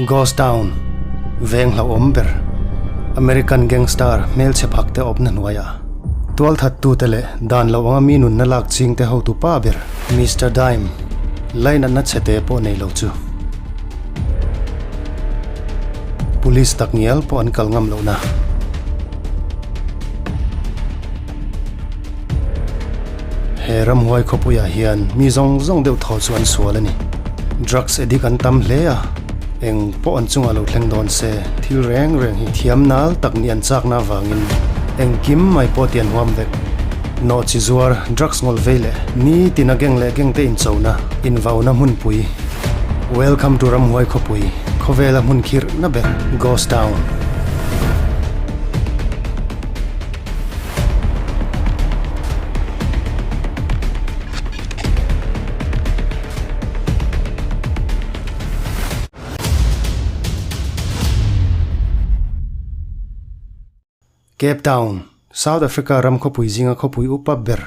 Ghost Town, veng hlauhawm ber, American gangster hmelchhe phak te awpna hnuaiah tualthattute leh dan loh anga mi nunna lak chingte hotu pa ber Mister Dime lainatna chhete pawh nei lo chu Police takngial pawh an kal ngam lohna. He ramhuai khawpuiah hian mi zawng zawng deuh thaw chu an sual a ni. Drugs addict an tam hle a, eng pawh an chungah lo thleng dawn se, thil reng reng hi thiam nal tak nih an chakna avangin engkim mai pawh ti an huam vek. Nawhchi zuar, drugs ngawlh vei leh nitin a geng leh geng te inchona, invauna hmunpui. Welcome to ramhuai khawpui, khawvela hmun khirhna ber, Ghost Town. Cape Town, South Africa ram khawpui zinga khawpui upa ber,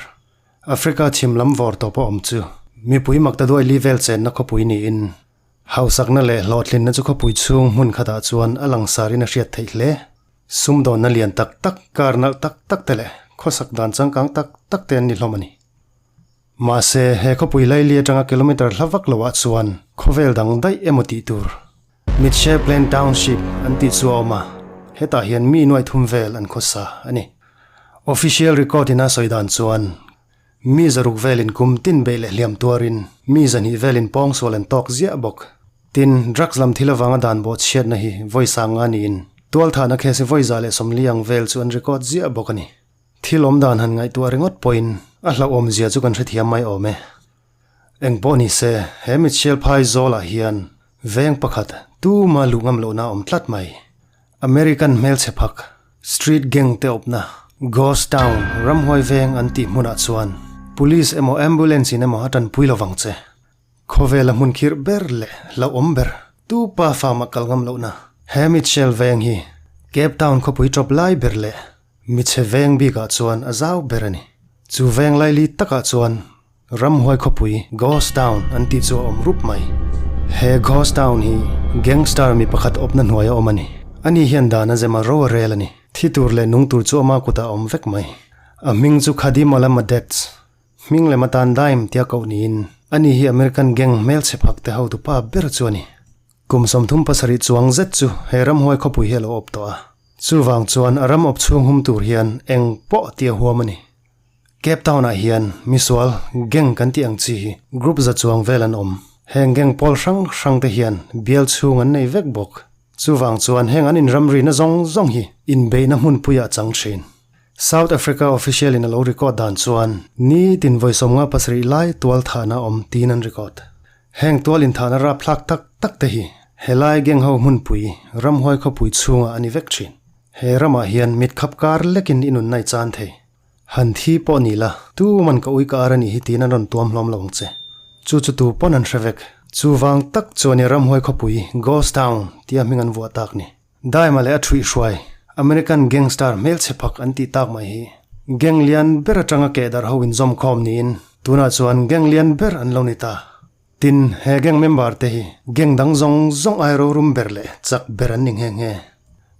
Africa chhim lam vawr tawpa awm chu mipui maktaduai li vel chenna khawpui niin hausakna leh hlawhtlinna chu khawpui chhung hmun khatah chuan a langsarin a hriat theih hle. Sumdawnna lian tak tak, kar nalh tak tak te leh khawsak dan changkang tak tak te an ni hlawm a ni. Mahse, he khawpui laili atanga kilometre hla vak loah chuan khawvel dang daih emaw tih tur Mitchell Plain Township an tih chu a awm a, hetah hian mi nuaih thum vel an khawsa a ni. Official record in a sawi dan chuan mi zaruk velin kum tin beih leh hliam tuarin mi zahnih velin pawngsual an tawk ziah bawk. Tin, drugs lam thil avanga dan bawh chhiatna hi vawi sang nga niin, tualthahna case vawi 140 ang vel chu an record ziah bawk a ni. Thil awm dan han ngaihtuah ringawt pawhin a hlauhawm zia chu kan hrethiam mai awm e. Eng pawh ni se, he mitchhial phai zawlah hian veng pakhat tuma luh ngam lohna a awm tlat mai. American hmelchhe phak, street gang te awpna, ghost town, ramhuai veng an tih hmunah chuan police emaw ambulance in emaw a tanpui lovang che. Khawvela hmun khirh ber leh hlauhawm ber tu pa farm-ah kal ngam lohna he Mitchell veng hi Cape Town khawpui tawp lai ber leh michhe veng bikah chuan a zau ber a ni. Chu veng laili takah chuan ramhuai khawpui Ghost Town an tih chu a awm rup mai. He Ghost Town hi gangster mi pakhat awpna hnuaia awm a ni. Ani hian dan a zem a ro a rel a ni. Thi tur leh nung tur chu ama kutah a awm vek mai. A hming chu Khadimola Madets. Hming lem atan Dime tia koh niin, ani hi American gang hmelchhe phak te hotu pa ber chu a ni. Kum 37 chuang zet chu he ramhuai khawpui hi a lo awp tawh a. Chuvang chuan a ram awp chhung hum tur hian eng pawh tia huam a ni. Cape Town-ah hian misual gang kan tih ang chi hi group za chuang vel an awm. Heng gang pawl hrang hrang te hian bial chhung an nei vek bawk. Chuvang chuan heng an inramrina zawng zawng hi inbeihna hmunpuiah chang thin. South Africa official in a lo record dan chuan ni tin vawi 57 lai tual thahna awm tiin an record. Heng tual inthahna rapthlak tak tak te hi helai gang ho hmunpui ramhuai khawpui chhungah a ni vek thin. He ramah hian mit khap kar lekin i nunna i chan thei. Han thi pawh ni la, tu man ka ui ka ar a nih hi tiin an rawn tuam hlawm lo ang che. Chu chu tu pawn an hre vek. Chuvang tak chuan i ramhuai khawpui Ghost Town tia hming an vuah tak ni. Daima leh a ṭhuihhruai, American gangster hmelchhe phak an tih tak mai hi gang lian ber aṭanga kehdarh ho inzawmkhawm niin tunah chuan gang lian ber an lo ni ta. Tin, he gang member te hi gang dang zawng zawng ai rorum ber leh chak ber an ni nghe nghe.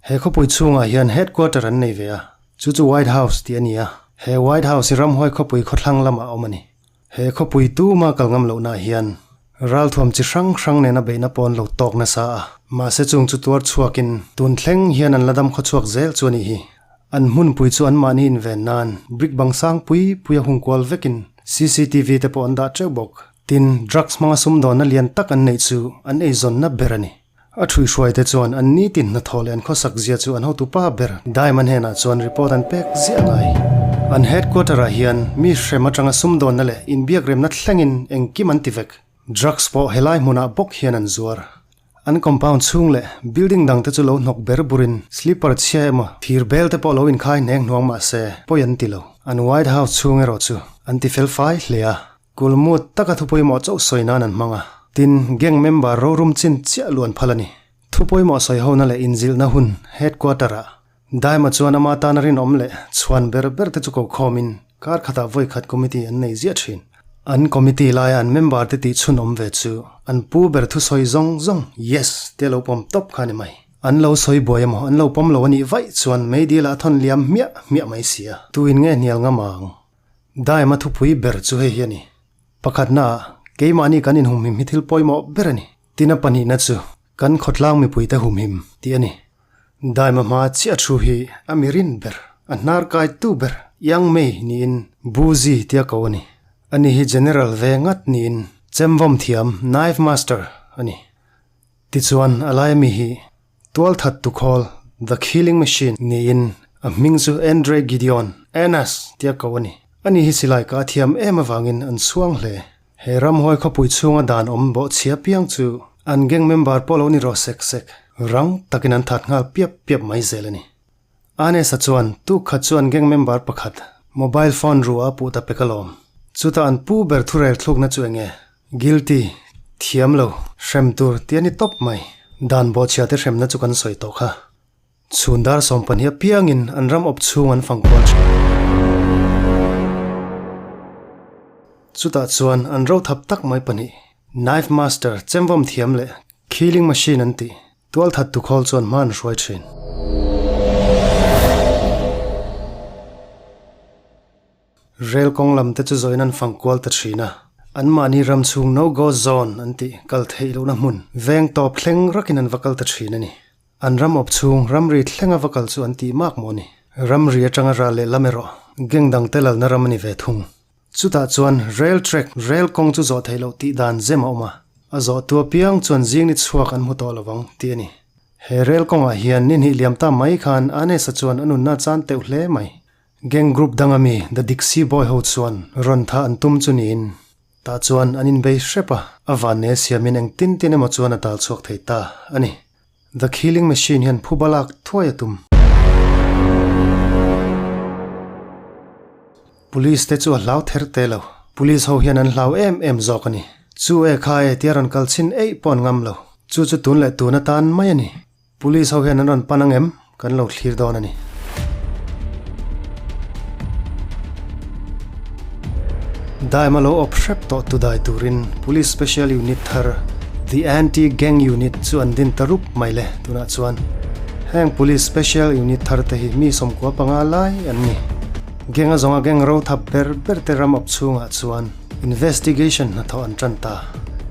He khawpui chhungah hian headquarter an nei ve a, chu chu White House tih a ni a, he White House hi ramhuai khawpui khawthlang lamah a awm a ni. He khawpui tuma kal ngam lohna hian ralthuam chi hrang hrang nena beihna pawn lo tawk nasa a, mahse chung chu tuar chhuakin tun thleng hian an la dam khawchhuak zel chu a nih hi. An hmunpui chu anmahni inven nan brick bang sang pui pui a hung kual vekin cctv te pawh an dah teuh bawk. Tin, drugs hmanga sumdawnna lian tak an neih chu an eizawnna ber a ni. A ṭhuihhruaite chuan an nitin hnathawh leh an khawsak zia chu an hotu pa ber Diamond hnenah chuan report an pek ziah ngai. An headquarter-ah hian mi hrem atanga sumdawnna leh inbiakremna thlengin engkim an ti vek. Drugs pawh helai hmunah bawk hian an zuar. An compound chhung leh building dangte chu lo hnawk ber burin slipper chhia emaw thir bel te pawh lo inkhai hneng hnuang mah se pawi an ti lo. An White House chhung erawh chu an ti fel fai hle a. Kulmut taka thu pawimawh chauh sawi nan an hmang a, tin, gang member rorum chin chiah luan phal a ni. Thu pawimawh sawi hona leh inzilhna hun headquarter-ah Daima chuan ama tana rinawm leh chhuan ber ber te chu ko khawmin kar khatah vawi khat committee an nei ziah thin. An committee laia an member te tih chhun awm ve chu an pu ber thusawi zawng zawng yes tia lo pawm tawp kha a ni mai. An lo sawi buai emaw an lo pawm lo a nih vaih chuan meidil ah a thawn liam hmiah hmiah mai si a. Tuin nge hnial ngam ang? Daima thupui ber chu hei hi a ni. Pakhatna ah keimahni kan inhumhim hi thil pawimawh ber a ni. Tina pahnihna chu kan khawtlang mipuite humhim tih a ni. Daima hma chiah thu hi a mi rin ber, a hnar kaitu ber Yang Mei niin Buzi tia ko a ni. Ani hi General ve ngat niin chemvawm thiam, knife master, a ni. Tichuan a laia mi hi tualthat tukhawl, the killing machine, niin a hming chu Andre Gideon, Annas, tia ko a ni. Ani hi silai ka thiam em avangin an chhuang hle. He ramhuai khawpui chhunga dan awm bawhchhia piang chu an gang member pawh lo ni rawh sek sek, rang takin an that nghal piap piap mai zel a ni. Anesa chuan tuk khat chu an gang member pakhat mobile phone ruah a puh ta pek alawm. Chutah an pu ber thurel thlukna chu enge? Guilty, thiam lo, hrem tur tih a ni tawp mai. Dan bawhchhia te hremna chu kan sawi tawh kha. Chhun dar 12 apiangin an ram awp chhung an fang kual thin. Chutah chuan an ro thap tak mai pahnih, Knife Master, chemvawm thiam leh Killing Machine an tih, tualthat tukhawl chuan hma an hruai thin. Rel kawng lam te chu zawin an fang kual ta thin a, anmahni ram chhung no go zone an tih kal theih lohna hmun veng tawp thleng rakin an va kal ta thin a ni. An ram awp chhung ramri thlenga va kal chu an tih mak maw ni? Ramri atanga ral leh lam erawh gang dang te lalna ram a ni ve thung. Chutah chuan rail track, rel kawng chu zawh theih loh tih dan zem a awm a, a zawh tu apiang chuan zing ni chhuak an hmu tawh lovang tih a ni. He rel kawngah hian ni hnih liam ta mai khan Anesa chuan a nunna a chan teuh hle mai. Gang group danga mi The Dixie Boy ho chuan rawn thah an tum chu niin tah chuan an inbei hrep a, a vanne siamin eng tin tin emaw chuan a tal chhuak thei ta a ni. The Killing Machine hian phuba lak thuai a tum. Police te chu a hlau ther te lo. Police ho hian an hlau em em zawk a ni. Chu e kha e tia rawn kal chhin eih pawh an ngam lo. Chu chu tun leh tun atan mai a ni. Police ho hian an rawn pan ang em? Kan lo thlir dawn a ni. Daima lo awp hrep tawh tu dai turin Police Special Unit thar The Anti Gang Unit chu an din ta rup mai le tunah chuan heng Police Special Unit thar te hi mi 15 lai an ni. Gang a zawnga gang ro thap ber ber te ram awp chhungah chuan Investigation hnathawh an tan ta.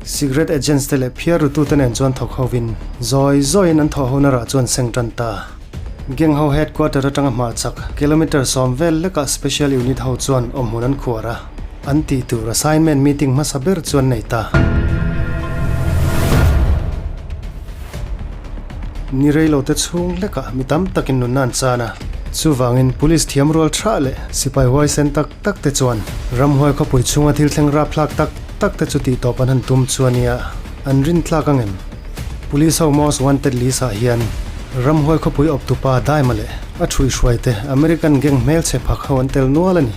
Cigarette agents te leh phiar rutute nen chuan thawk hovin zawi zawiin an thawh hona rah chu an seng tan ta. Gang ho headquarter atanga hmah chak kilometre 10 vel lekah special unit ho chuan awmhmun an khuar a, an tih tur assignment meeting hmasa ber chu an nei ta. Ni reilote chhung lekah mi tam takin nunna an chan a, chuvangin police thiam rual tha leh sipai huaisen tak tak te chuan ramhuai khawpui chhunga thil thleng rapthlak tak tak te chu tih tawp an han tum chu a nia, an rin tlak ang em? Police ho most wanted list ah hian ramhuai khawpui awptupa Daima leh a thuihhruai te American gang hmelchhe phak ho an tel nual a ni.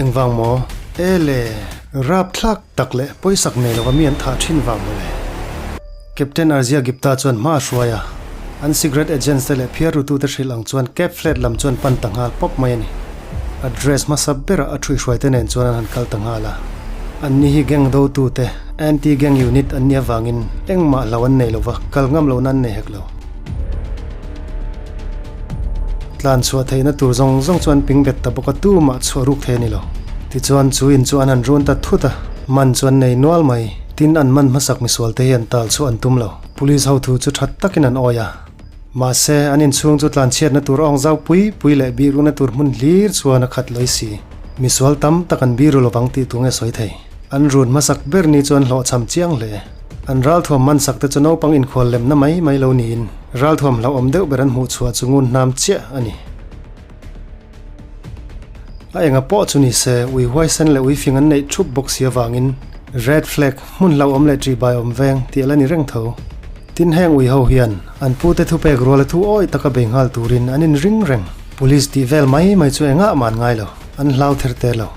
Engvang maw? Ele! Rapthlak tak leh pawisak nei lova mi an thah thin vang maw le? Captain Arzia Gipta chuan hma a hruai a, an cigarette agents te leh phiar rutute hrilh ang chuan cab flat lam chuan pan ta nghal pawp mai a ni. Address hmasa berah a thuihhruaite nen chuan an han kal ta nghal a. Anni hi gang dotute, anti-gang unit an nih avangin engmah hlo an nei lova, kal ngam lohna an nei hek lo. Tlan chhuah theihna tur zawng zawng chu an ping bet ta bawk a, tumah chhuah ruk thei a ni lo. Tichuan chu in chu an han run ta thut a, man chu an nei nual mai. Tin an man hmasak misual te hi an tal chhuah an tum lo. Police ho thu chu tha takin an awi a. Mahse, an inchhung chu tlan chhiatna tur awng zau pui pui leh bihrukna tur hmun hlir chuan a khat lawi si. Misual tam tak an biru lovang tih tu nge sawi thei. An run hmasak ber ni chu an hlawhchham chiang hle. An ralthuam mansak te chu naupang inkhual lemna mai mai lo niin ralthuam hlauhawm deuh ber an hmuh chhuah chu ngun hnam chiah a ni. A enga pawh chu ni se, ui huaisen leh ui fing an neih thup bawk si avangin red flag, hmun hlauhawm leh ṭihbai awm veng tih a la ni reng tho. Tin heng ui ho hian an pute thupek ruala thu awi taka bei nghal turin an inring reng. Police tih vel mai mai chu engah mah an ngai lo, an hlau ther te lo.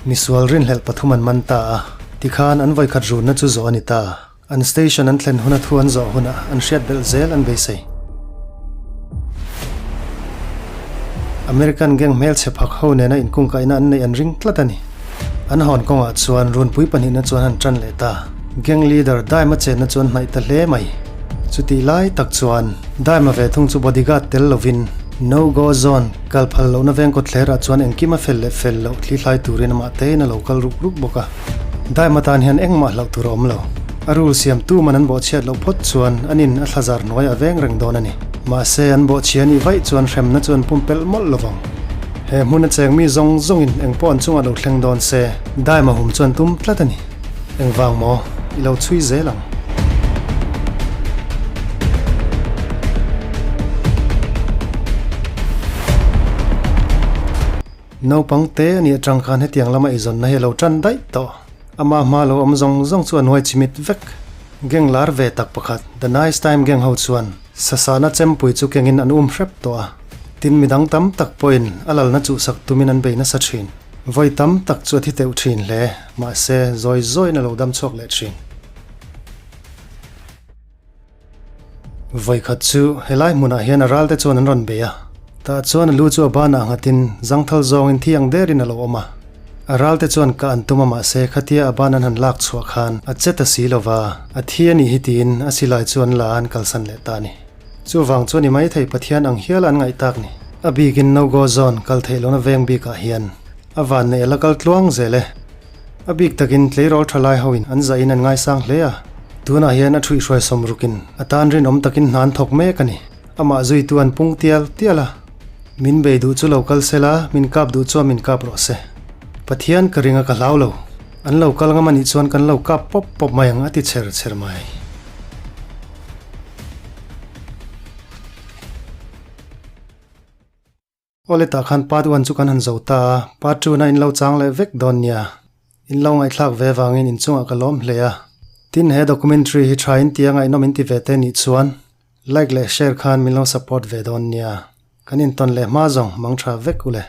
Misual rinhlelh pathum an man ta a, tikhan an vawikhat runna chu zawh a ni ta. An station an thlen huna thu an zawh hunah an hriat belh zel an beisei. American gang hmelchhe phak ho nena inkungkaihna an neih an ring tlat a ni. An hawn kawngah chuan runpui pahnihna chuan han tan leh ta. Gang leader Daima chenna chu an hnaih ta hle mai. Chutih lai tak chuan Daima ve thung chu bodyguard tel lovin No Go Zone kal phal lohna veng kawtthlerah chuan engkim a fel leh fel loh thli hlai turin amah tein a lo kal ruk ruk bawk a. Daima tan hian engmah hlauh tur a awm lo. A rule siamtu man an bawhchhiat loh phawt chuan an in a thlazar hnuai a veng reng dawn a ni. Mahse an bawhchhia nih vaih chuan hremna chu an pumpelh mawlh lovang. He hmun a cheng mi zawng zawngin engpawh an chungah lo thleng dawn se, Daima hum chuan tum tlat a ni. Engvang maw? I lo chhui zel ang. Naupang te a nih atang khan hetiang lama eizawnna hi a lo tan daih tawh. Ama hma lo awm zawng zawng chu a nuai chimit vek. Gang lar ve tak pakhat, The Nice Time Gang ho chuan sasana chempui chu kengin an um hrep tawh a. Tin midang tam tak pawhin a lalna chuhsak tumin an bei nasa thin. Vawi tam tak chu a thi teuh thin hle, mahse zawi zawiin a lo dam chhuak leh thin. Vawikhat chu helai hmunah hian a ralte chuan an rawn bei a, tah chuan a lu chu a banah nghatin zangthal zawngin thi ang derin a lo awm a. A ralte chuan kah an tum a mahse khatia a ban an han lak chhuah khan a che ta si lova, a thi a nih hi tiin a silai chu an la a an kalsan leh ta a ni. Chuvang chuan i maithei Pathian ang hial an ngaih tak ni. A bikin No Go Zone kal theih lohna veng bikah hian a vanneih a la kal tluang zel e. A bik takin tleirawl tha lai hoin an zahin an ngaisang hle a, tunah hian a thuihhruai sawmrukin a tan rinawm takin hna an thawk mek a ni. Amah zuitu an pung tial tial a, Min bei duh chu lo kal se la, min kap duh chuan min kap rawh se. Pathian ka ring a ka hlau lo. An lo kal ngam a nih chuan kan lo kap pawp pawp mai ang a ti chher chher mai. Awle tah khan part one chu kan han zo ta a, part two na in lo chang leh vek dawn nia. In lo ngaihthlak ve vangin inchungah ka lawm hle a. Tin he documentary hi tha in tia ngaihnawm in ti ve te nih chuan like leh share khan min lo support ve dawn nia. Kan intawn leh hma zawng mang tha vek u le.